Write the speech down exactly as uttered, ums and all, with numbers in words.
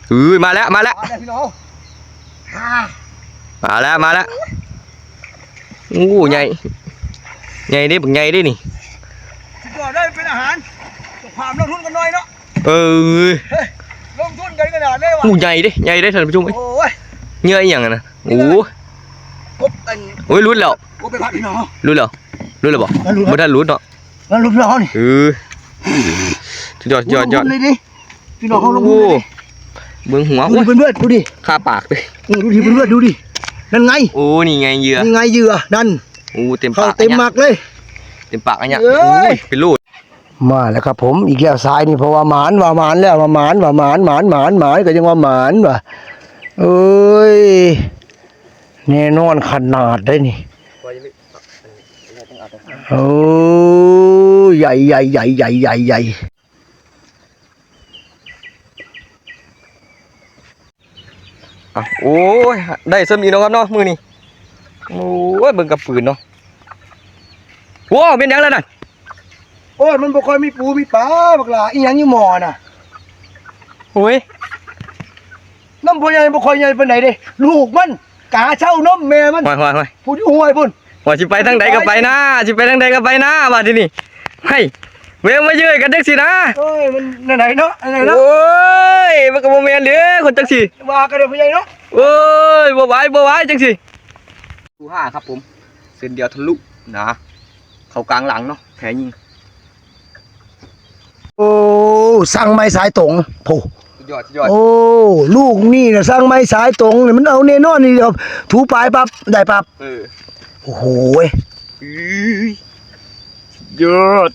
เอ้ย มาแล้ว มาแล้ว มาแล้วพี่น้อง อ่า มาแล้ว มาแล้ว โอ้ ใหญ่ ใหญ่เด้ บักใหญ่เด้นี่ สุดยอดเลย เป็นอาหาร ความลงทุนกันหน่อยเนาะ เออ เฮ้ย ลงทุนกันขนาดเลยว่ะ โอ้ ใหญ่เด้ ใหญ่เด้ ท่านผู้ชมเอ้ย โอ้ย เหยื่ออีหยังอะนะ โอ้ กบอัน โอ้ย หลุดแล้ว กบไปพัดพี่น้อง หลุดแล้ว หลุดแล้วบ่ แล้วหลุด บ่ทันหลุดเนาะ แล้วหลุดแล้วนี่ เออ สุดยอด สุดยอด สุดยอด ลงทุนเลยดิ พี่น้องเขาลงทุนเลยดิ โอ้ เบิ่งหัว ดูดิ โอ้ย เพื่อนๆ ดูดิ คาปากเลย เออ ดูดิ เพื่อนๆ ดูดิ นั่นไง โอ้ นี่ไงเหยื่อ นี่ไงเหยื่อ นั่น โอ้ เต็ม เข้า ปาก เต็ม อันเนี้ย หมากเลย เต็มปากอันเนี้ย เอ้ย โอ้ย เป็นโลด มาแล้วครับผม อีกแล้วสายนี่ เพราะว่าหมาน ว่าหมานแล้ว ว่าหมาน ว่าหมาน หมาน หมาน หมาน ก็ยังว่าหมานว่ะ เอ้ย แน่นอนขนาดได้นี่ โอ้ย ใหญ่ ใหญ่ ใหญ่ ใหญ่ ใหญ่ ใหญ่ อ่ะ โอ้ย ได้ซ้ำอีกเนาะครับเนาะ มื้อนี้ โอ้ย เบิ่งกระปืนเนาะ โอ้ เป็นหยังแล้วนั่น โอ้ย มันบ่ค่อยมีปูมีปลา บักหล่า อีหยังอยู่หม้อน่ะ โอ้ย นมพ่อใหญ่บ่ค่อยใหญ่ปานใดเด้ ลูกมัน กาเซานมแม่มัน ห่วย ห่วย ห่วย ผู้อยู่ห้วยพุ้น ว่าสิไปทางใดก็ไปนะ สิไปทางใดก็ไปนะ ว่าทีนี้ ให้ เว้ย มาเยื้อกันจังสินะ โอ้ย มันไหนๆเนาะ ไหนๆเนาะ โอ้ย มันก็บ่แม่นเด้อ คนจังสิ ว่ากันเด้อพ่อใหญ่เนาะ โอ้ย บ่ไหว บ่ไหวจังสิ ดูห้าครับผม เส้นเดียวทะลุนะ เข้ากลางหลังเนาะ แผลยิง โอ้ สั่งไม้สายตรง โอ้ สุดยอด สุดยอด โอ้ ลูกนี่นะ สั่งไม้สายตรงนี่ มันเอาแน่นอนนี่ครับ ถูปลายปั๊บ ได้ปั๊บ เออ โอ้โหย อื้อ สุดยอด